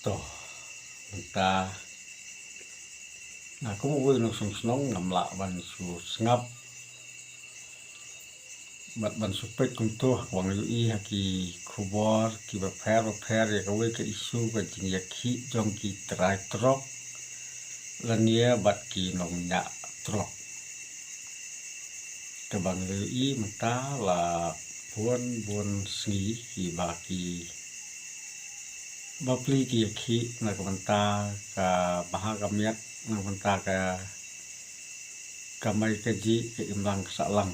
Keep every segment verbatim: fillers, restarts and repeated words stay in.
To, mynta nga kum uwei u nongshong shnong ngam lah ban shu sngap bad ban shu peit kumto ha kaba nga ïohi ha ki khubor kiba pher ba pher ïa kawei ka issue ka jingïakhih jong ki trai trok lane bad ki nongñiah trok. Kaba nga ïohi mynta la bun bun sngi kiba ki bapli ki ïakhih na ka bynta ka bha ka miat, na ka bynta ka kamai kajih, ka imlang ka sahlang.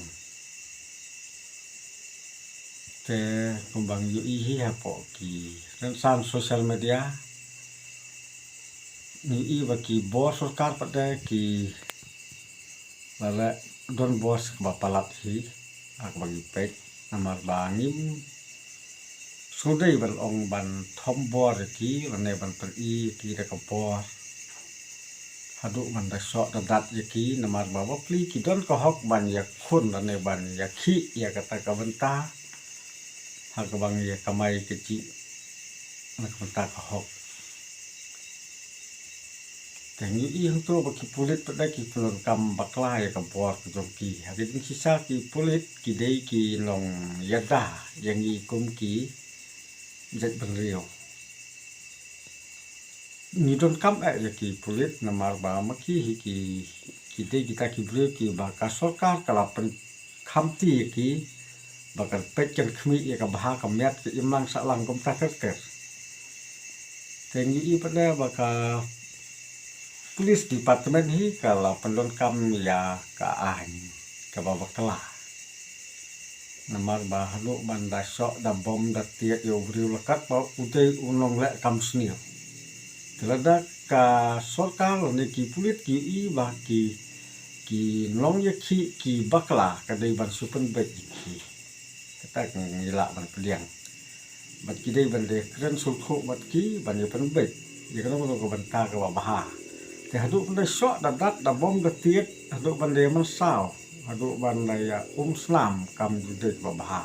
Te kumba nga ïohi hi hapoh ki rynsan social media, nga ïohi ba ki bor sorkar pat de ki la leh don bor kaba palat hi ha kaba ngi peit, namar ba ngim sngewdei ban ong ban thom bor ïa ki lane ban pyni ïa ki da ka bor haduh ban da shoh da dat ïa ki, namar ba bapli ki don ka hok ban ïakhun lane ban ïakhih ïa kata ka bynta ha kaba ngi ïa kamai kajih na ka bynta ka hok. Te ngi ïohi hangto ba ki pulit pat de ki pyndonkam bakla ïa ka bor ka jong ki. Ha ka jingshisha ki pulit ki dei ki nongïada ïa ngi kum ki jaitbynriew. Ngi donkam eh ïa ki pulit namar ba ma ki hi ki, ki dei kita ki briew kiba ka sorkar ka la pynkhamti ïa ki ba kan peit kan khmih ïa ka bha ka miat, ka imlang sahlang kumta ter ter. Te ngi ïohi pat de ba ka police department hi ka la pyndonkam ïa ka aiñ kaba bakla. Namar ba haduh ban da shoh da bom da tied ïa u briew la katba u dei u nongleh kam sniew. Te lada ka sorkar lane ki pulit ki ïohi ba ki, ki nongïakhih ki bakla, ka dei ban shu pynbeit ïa ki. Kata ka ngi lah ban pdiang. Bad ki dei ban da kren sngewthuh bad ki ban ïa pynbeit ïa kano kano ka bynta kaba bha. Te haduh ban da shoh da dat da bom da tied, haduh ban da ïa mynsaw, haduh ban da ïa um snam kam ju dei kaba bha.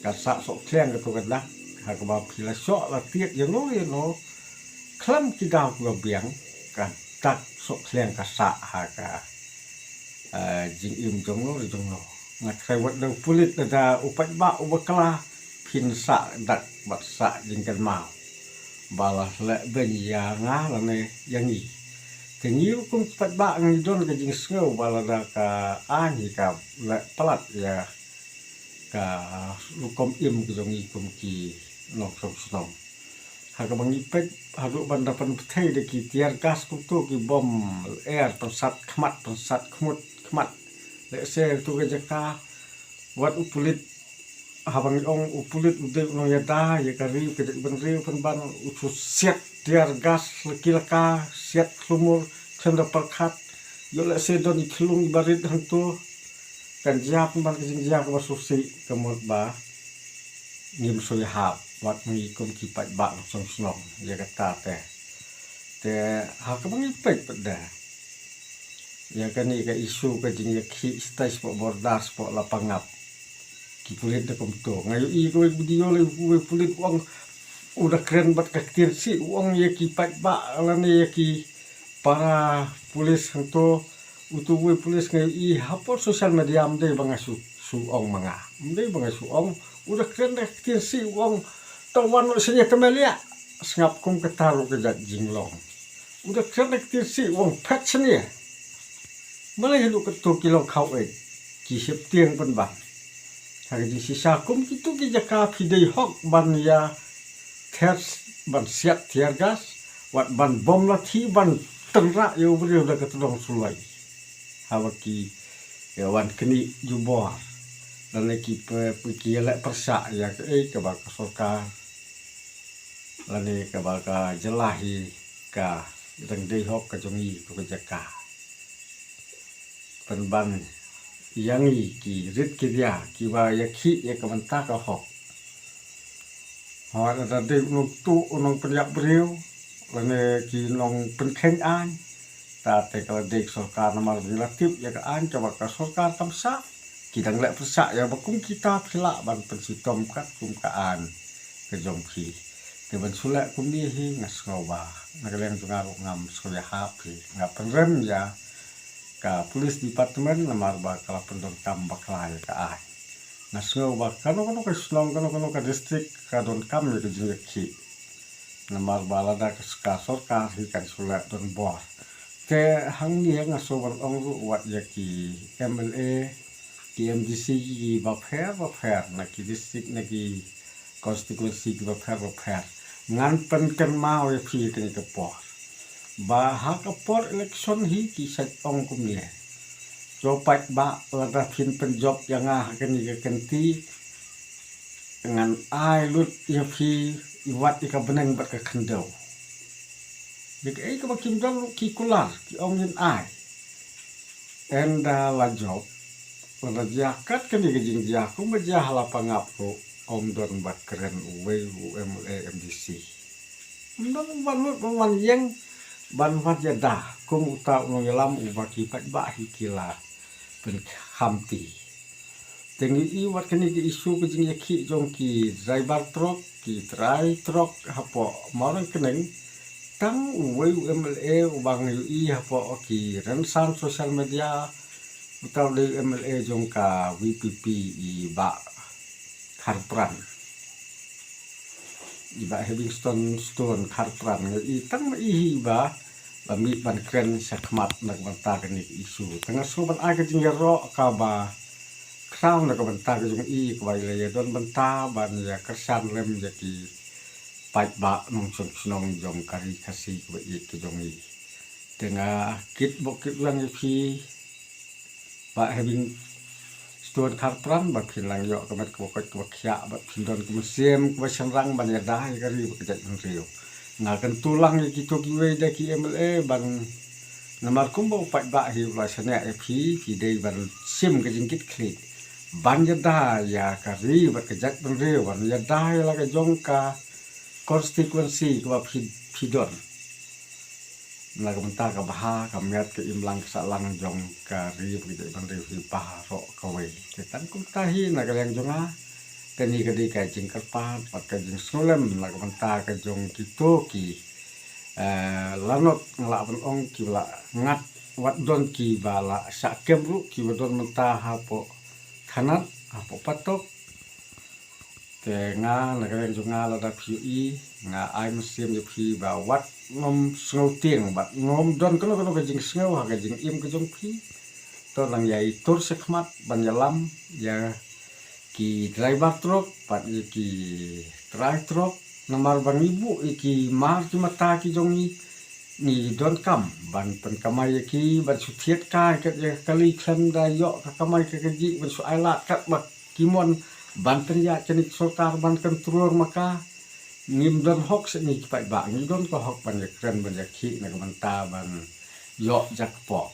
Ka sah sohkhliang kato ka dak ha kaba phi la shoh la tied ïano ïano khlem ki daw kiba biang, ka dak sohkhliang ka sah ha ka, eh, jingim jong no re jong no. Nga tharai wat da u pulit lada u paidbah u bakla, phin sah dak bad sah jingkynmaw ba la leh beiñ ïa nga lane ïa ngi. Te ngi ruh kum ki paidbah ngi don ka jingsngew ba lada ka aiñ hi ka leh palat ïa ka rukom im ka jong ngi kum ki nongshong shnong. Ha kaba ngi peit haduh ban da pynbthei da ki tear gas kumto, ki bom air, pynsat khmat, pynsat khmut khmat. Lehse tu ka jaka wat u pulit, haba ngi ong u pulit u dei u nongïada ïa ka ri ka jaitbynriew, pynban u shu siat tear gas laki laka, siat khlumur khlem da pyrkhat. Ïoh lehse don i khyllung iba rit hangto, kan jia pynban ka jingjia kaba sngewsih, ka mut ba ngim shu ïahap wat ngi kum ki paidbah nongshong shnong ïa kata te. Te ha kaba ngi peit pat de ïa kane ka issue ka jingïakhih shatai shapoh border shapoh Lapangap, ki pulit da kumto. Nga ïohi kawei ka video lei kawei pulit u ong u da kren bad ka ktien Sih, u ong ïa ki paidbah lane ïa ki para pulit hangto, utu uwei pulit nga ïohi hapoh social media, ym dei ba nga shu, shu ong ma nga. Ym dei ba nga shu ong, u da kren da ka ktien Sih u ong, to wan noh shane te me liah. Sngap kum kata ruh ka jait jinglong. U da kren da ka ktien Sih u ong phet shane. Balei haduh katto ki long khaw eit, ki sheptieng pynban. Ha ka jingshisha kum kito ki jaka phi dei hok ban ïa ther, ban siat tear gas, wat ban bom lathi, ban tynrah ïa u briew da ka tdong suloi. Haba ki, ïa, wan knieh jubor lane ki pe, pe ki ïaleh pyrshah ïa kaei kaba ka sorkar lane kaba ka jylla hi ka dang dei hok ka jong ngi, ka jaka. Pynban ïa ngi ki rit ki ria kiba ïakhih ïa ka bynta ka hok. Hooid, lada dei u nongtuh, u nongpynïap briew lane ki nongpynkheiñ aiñ, ta te ka la dei ka sorkar, namar ba ngi la tip ïa ka aiñ kaba ka sorkar kam shah. Ki dang leh pyrshah ïa ba kum kita phi lah ban pynshitom katkum ka aiñ ka jong phi. Te ban shu leh kumne hi nga sngew ba na ka liang jong nga ruh ngam sngew ïahap hi, nga pynrem ïa ka police department namar ba ka la pyndonkam bakla ïa ka aiñ. Nga sngew ba kano kano ka shnong, kano kano ka district ka donkam ïa ka jingïakhih. Namar ba lada ka sorkar hi kan shu leh donbor. Te hangne nga sngew ban ong ruh wat ïa ki M L A, ki M D C kiba pher bapher na ki district, na ki constituency kiba pher bapher. Ngan pynkynmaw ïa phi kane ka por ba ha ka por election hi ki shait ong kumne: To paidbah, lada phin pynjop ïa nga ha kane ka kynti, ngan ai lut ïa phi wat ïa ka bneng bad ka khyndew. Ïa kaei kaba kim don ruh ki kular, ki ong yin ai. Ynda la jop, lada jia kat kane ka jingjia kumba jia ha Lapangap ruh, ym don ba kren uwei u M L A M D C. Ym don uba lut ban wan ïeng ban wan ïada kum uta u nongïalam uba ki paidbah hi ki la pynkhamti. Te ngi ïohi wat kane ka issue ka jingïakhih jong ki driver truck, ki trai truck hapoh Mawryngkneng, tang uwei u M L A uba ngi ïohi hapoh ki rynsan social media, uta u dei u M L A jong ka V P P, i Bah Kharpran, i Bah Heavingstone Kharpran. Ngi ïohi tang ma i hi ba ba mih ban kren shakhmat na ka bynta kane ka issue. Te nga sngew ban ai ka jingïaroh kaba khraw na ka bynta ka jong i, kaba i la ïadon bynta ban ïakyrshan lem ïa ki paidbah nongshong shnong jong ka ri Khasi kaba ïeit ka jong i. Te nga kit bok kit lang ïa phi, Bah Heavingstone Kharpran, ba phin lang ïoh ka met kaba koit kaba khiah, ba phin don ka mynsiem kaba shynrang ban ïada ïa ka ri bad ka jaitbynriew. Nga kyntu lang ïa kito kiwei de ki M L A ban, namar kumba u paidbah hi u la shaniah ïa phi, phi dei ban shim ka jingkitkhlieh ban ïada ïa ka ri bad ka jaitbynriew, ban ïada ïa la ka jong ka constituency kaba phi, phi don. Na ka bynta ka bha ka miat ka imlang ka sahlang jong ka ri bad ka jaitbynriew hi baroh kawei. Te tang kumta hi na ka liang jong nga, kane ka dei ka jingkyrpad bad ka jingsngewlem na ka bynta ka jong kito ki, eh, lanot, nga lah ban ong kiba la ngat, wat don kiba la shah kem ruh, kiba don mynta hapoh thanat, hapoh patok. Te nga na ka liang jong nga, lada phi ïohi, nga ai mynsiem ïa phi ba wat nym sngewtieng bad nym don kano kano ka jingsngew ha ka jingim ka jong phi. To nang ïai tur shakhmat ban ïalam ïa ki driver truck bad ïa ki trai truck, namar ba ngi buh ïa ki mar ki mata ki jong ngi, ngi donkam ban pynkamai ïa ki, ban shu thied kai kat ïa ka kali khlem da ïoh ka kamai ka kajih, ban shu ailad kat ba ki mon ban pynïaid kane ka sorkar ban kontrol ma ka. Ngim don hok seh ngi ki paidbah, ngi don ka hok ban ïakren ban ïakhih na ka bynta ban ïoh jakpoh.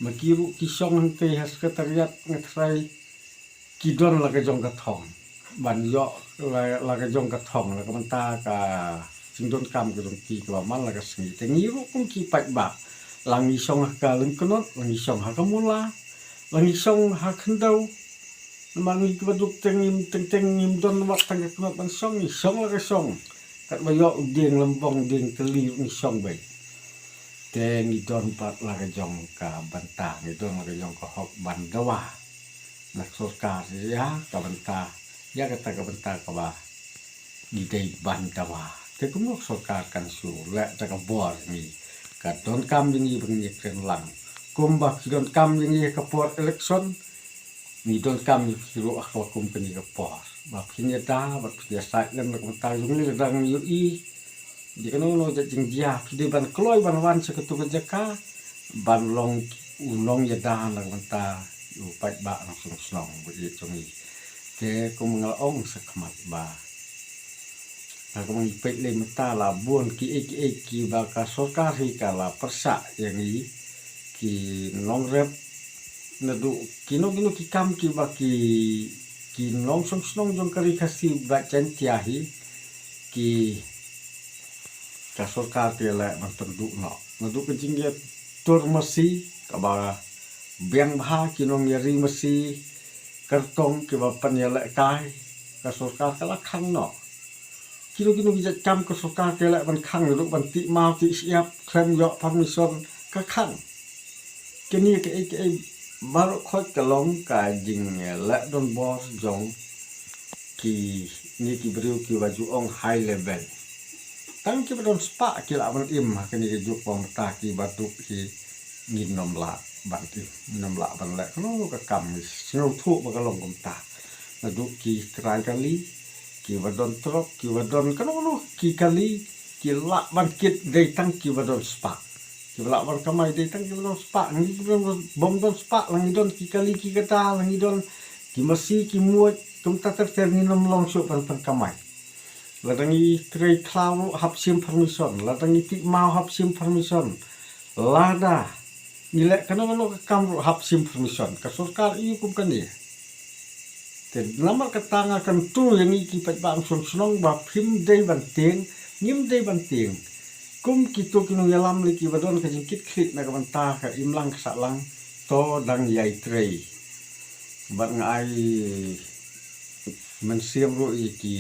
Ma ki ruh ki shong hangtei ha secretariat, nga tharai ki don la ka jong ka thong ban ïoh la, la ka jong ka thong na ka bynta ka jingdonkam ka jong ki kaba man la ka sngi. Te ngi ruh kum ki paidbah, la ngi shong ha ka lyngknot, la ngi shong ha ka mula, la ngi shong ha khyndew, namar ngi kiba duk te ngim teng teng ngim don wat tang ka knot ban shong, ngi shong la ka shong. Katba ïoh u dieng lymbong dieng tylli ngi shong beit. Te ngi don pat la ka jong ka bynta, ngi don la ka jong ka hok ban dawa na ka sorkar ïa ka bynta, ïa kata ka bynta kaba ngi dei ban dawa. Te kumno ka sorkar kan shu leh da ka bor ïa ngi? Ka donkam ïa ngi ba ngin ïakren lang kumba ki donkam ïa ngi ha ka por election. Ngi donkam ïa phi ruh ha kaba kum kane ka por ba phin ïada bad phin ïasaid lem na ka bynta jong ngi. Lada ngi ïohi ïa kano kano jait jingjia, phi dei ban kloi ban wan sha katu ka jaka ban long u nongïada na ka bynta u paidbah nongshong shnong ba ïeit jong ngi. Te kum nga la ong shakhmat ba ha kaba ngi peit lei mynta la bun kiei kiei kiba ka sorkar hi ka la pyrshah ïa ngi ki nongrep, naduh kino kino ki kam kiba ki, ki nongshong shnong jong ka Ri Khasi bad Jaiñtia hi ki, ka sorkar ka leh ban pynduh noh. Naduh ka jingïatur masi kaba biang bha, ki nongïari masi kyrtong kiba pynïalehkai, ka sorkar ka la khang noh. Kino kino ki jait kam ka sorkar ka leh ban khang, ruh ban tih maw tih shyiap khlem ïoh permission ka khang. Kine kiei kiei baroh khoit ka long ka jingleh donbor jong kine ki briew kiba ju ong high level. Tang kiba don spah ki lah ban im ha kane ka juk ba mynta, kiba duk hi ngin ym lah ban im, ngin ym lah ban leh kano kano ka kam. Ngi sngewthuh ba ka long kumta. Naduh ki trai kali, kiba don trok, kiba don kano kano ki kali, ki lah ban kit dei tang kiba don spah. Kiba lah ban kamai dei tang kiba don spah. Ngi kiba don, bym don spah, la ngi don ki kali ki kata, la ngi don ki masi ki muid, kumta ter ter ngin ym long shuh ban pynkamai. Lada ngi trei khlaw ruh hap shim permission, lada ngi tih maw hap shim permission, lada ngi leh kano kano ka kam ruh hap shim permission. Ka sorkar i kum kane. Te namar kata nga kyntu ïa ngi ki paidbah Umsning Shnong ba phim dei ban tieng, ngim dei ban tieng. Kum kito ki nongïalam lei kiba don ka jingkit khlieh na ka bynta ka imlang ka sahlang, to dang ïai trei. Bad nga ai mynsiem ruh ïa ki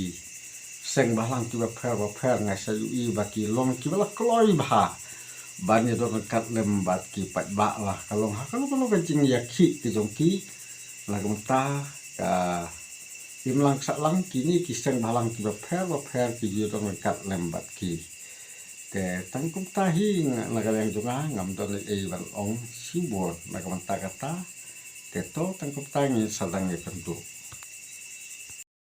seng bhalang kiba pher ba pher, nga sa ïohi ba ki long kiba la kloi bha ban ïadon ryngkat lem bad ki paidbah la ka long ha kano kano ka jingïakhih ka jong ki. Na ka bynta ka imlang sahlang kine ki seng bhalang kiba pher ba pher ki ju ïadon ryngkat lem bad ki. Te tang kumta hi, na ka liang jong nga ngam don ei ei ban ong shibun na ka bynta kata. Te to tang kumta ngin sa dang ïakynduh.